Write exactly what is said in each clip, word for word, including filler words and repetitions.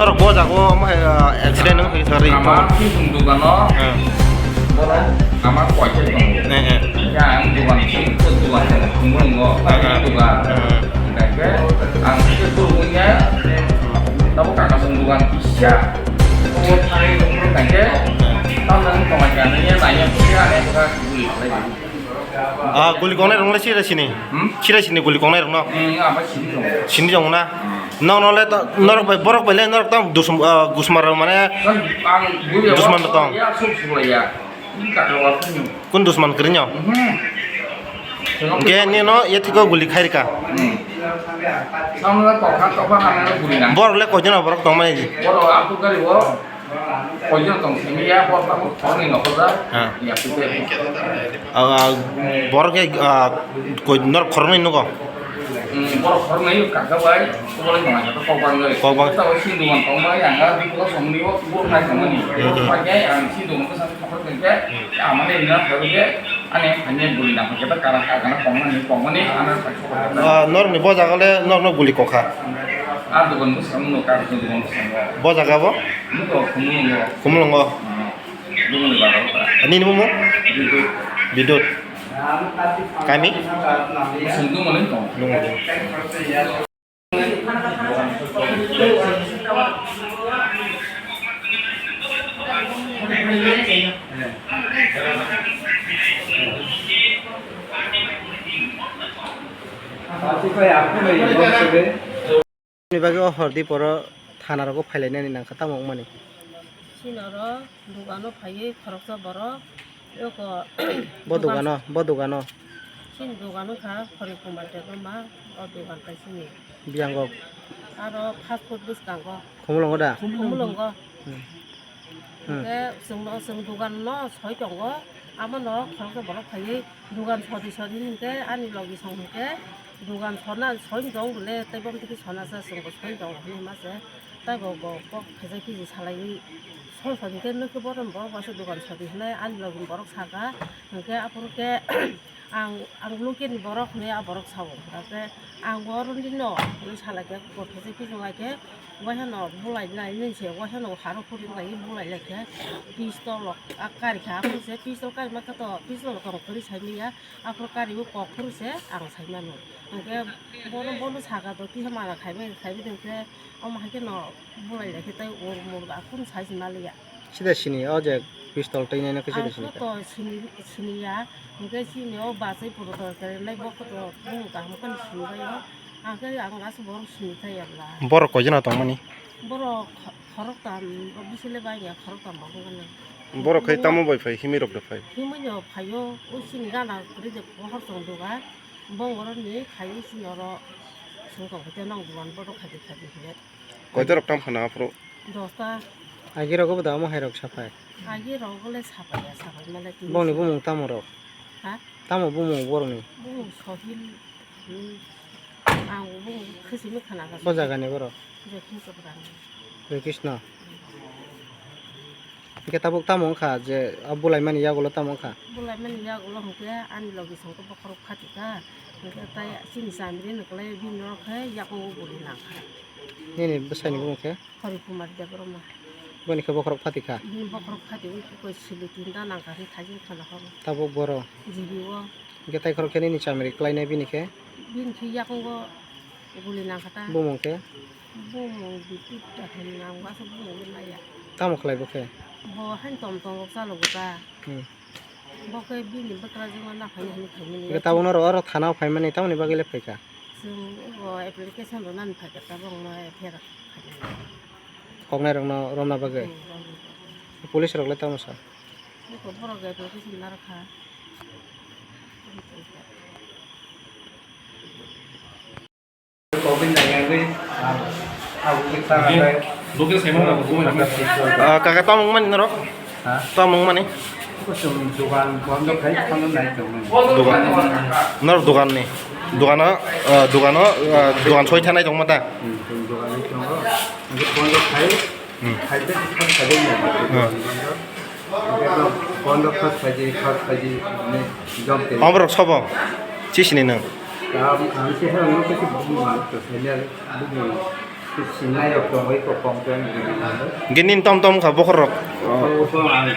Norok bo jago omo hai, ah, accident wng kha kisa ri. Ama sing sung dogano. Eh. Borok ama koicha tongo. Eh, eh. Ya, ang dogan sing, dogan sing, khumulwngo, eh, eh, dogan. Eh, eh. Hingkhe ang khe kurungya, tabo kaka sung dogan kisa. Tabo thani nungkhe, tamo nang tonga kya nanya nanya kisa ane dogan guli khalai. Ah, guli kongnai rong le sira sini. Hmm? Sira sini guli kongnai rong no. Hmm, apa sini rong? Sini rong na. Hmm. Nong no le to, norok bai, borok bai le norok tong dusum, ah, gusmar rok mane. Kan ang guli dusman rok tong. Ya, sub sub ya. Ini kata apa ni? Kun dusman kerinyo. Hmm. Ge ni no ye tiko guli khairika. Hmm. Sama tokha tokha nang guli nang. Borok le koi jona borok tong mani. Borok aku kari wo. Koijon tong simi ya, bo, bo, bo, khoroknwi nokhorda. Ha. Ya, pute. Ah, ah, borok khe, ah, koi, norok khoroknwi nugo? Hmm, borok khoroknwi kaka bai, kubol tong kaka kok bang. Kok bang. Tabo sindung tong bai, ang a di ko songni o, kubol nai tong ni. Hmm, hmm. Pakai ang sindung ko sa khorok khe, amane ina khorok khe, ane ane buli na khe ta kara kaka na kong ni, kong ni, ana. Ah, norokni bo jaga le norokno guli kokha. Ah, dogan bwskango no, kar dogan bwskango. Bo jaga bo? Nugo, khumulwngo. Khumulwngo. Hmm. Bumungni bagwi. Nini bumung? Bidut. Bidut. Kami? Sungdung mani tong. Nung. Ni bagwi o hordi poro thana rogo phailainani nangkha tamo wngmani. Chini oro dogano phaiwi khoroksa borok eko bo dogan dogano, bo dogano. Chini dogan wngkha Hari Kumar Debbarma, o dogan kaisini. Biyango. Aro fast food bwskango. Khumulwngo da? Khumulwngo. Hmm. Hmm. Hingke chwngno, chwng dogan no soi tongo, amo no khoroksa borok phaiwi dogan sodi sodi hinkhe ani logi song hinkhe dogan sona soi tong bole tei bom tiki sona sa chwng bo soi tongo hinui ma se tei bo bo kok khejai khiji salaiwi soi sodi hinkhe nokhe borom borok bai se dogan sodi hinui ani logi borok saka hinkhe aphuru khe. Ang, ang local ni borok hinui a borok sao, hingkhe ang bo oro nini no hinui salai khe, gotho se kiching lai khe, waisa no bulai nai nini se, waisa no haro khuri lai bulai lai khe, pistol rok a kari kha, aphuru se pistol kari ma khe to, pistol rok tong kwrwi sai manya, aphuru kari o kok phuru se ang sai mano, hingkhe bono, bono saka do kisa mana khai bai, khai bai tong khe, omo hai khe no bulai lai khe tei ur mur ba khum sai se ma liya. Sida sini o je pistol twi nai no khe sida sini. Ang khe to sini, sini ya, hingke sini o bachai puro to kere nai bo khe to bung kaham khe sini bai o. Ang khe ang asuk borok sini thai ya bla. Borok koi jona tong mani? Borok kho-, khorok tam, o bisile bai ya khorok tam bo wng khe nai. Borok khai tamo bai phai, himwi rok da phai? Himwi no phai o, o sini gana kwrwi de pohor tong duga. Bong oro ni khai o sini oro song tong khe nang dugan borok khai de khai de hinai. Koita rok tam khana aphuru? Dosta. Agi rogo bo da omo hai rok saphai. Agi rogo le saphai ya, saphai male tini. Bongni bumung tamo rok? Ha? Tamo bumung borokni? Bumung Sohil. Hmm. Ang bumung khesimi khana kha. Bo jaga ni borok? Jokhim Chopra ni. Joy Krishna. Hingke tabuk tamo wngkha je a bulai mani yagulo tamo wngkha? Bulai mani yagulo hingke ani logi songkhe bokhorok phatika. Hingke tai chini chamri ni kwlai bini oro khe yakungo buli nangkha. Nini bwsai ni bumung khe? Hari Kumar Debbarma. Boni khe bokhorok phati kha? Bini bokhorok phati wngkhe koi sili tinta nangkha khe thaichini khana kho. Tabuk boro? G B o. Hingke tai khorok khe nini chamri kwlainai bini khe? Bini khe yakungo guli nangkha ta. Bumung khe? Bumung Bitu ta hinwi nang, waisa bumung le maya. Tamo khlai bo khe? Bo haino tom tongo chalogo ta. Hmm. Bo khe bini bwkrajwkno naphani hinwi khaimani. Hingke tabuk norok oro thana o phaimani tamoni bagwi le phaikha? Chwng bo application rwnani phaikha tabukno F I R khaimani. Koknai rokno romna bagwi? Hmm, romna bagwi. Police rok le tamo sa? Eko borok application narwkha. Ah, kaka, tamo wngmani norok? Ha? Tamo wngmani? Kusum dogan bondo khai, phano nai tongmani. Dogan. Norok dogan ni? Dogano, ah, dogano, ah, dogan soi thanai tongma ta? Hmm, dogan ni tongo. Bondo khai, hmm, khai de, khai de. Hmm. Bondo. Bondo khas phaidi, khas phaidi, ne, jom te. Oborok sobo? Chisini nwng? Ang, ang se ha, ang se bubu ma, to senior bubu. Sinai rok tongwi kok kong khe ang gini nang. Gini tom tom kha bokhor rok. Bokhor rok ang.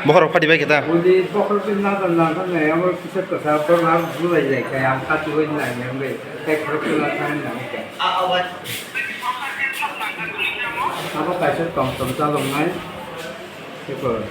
Bokhor rok phadi bai kita. Uli bokhor bin na dan na na ya mo kisa kasa bor na bulai jai kha ang kati wai na yang bai. Tek rok na thang na. Abo kaisa tom tom chalok nai. Siko.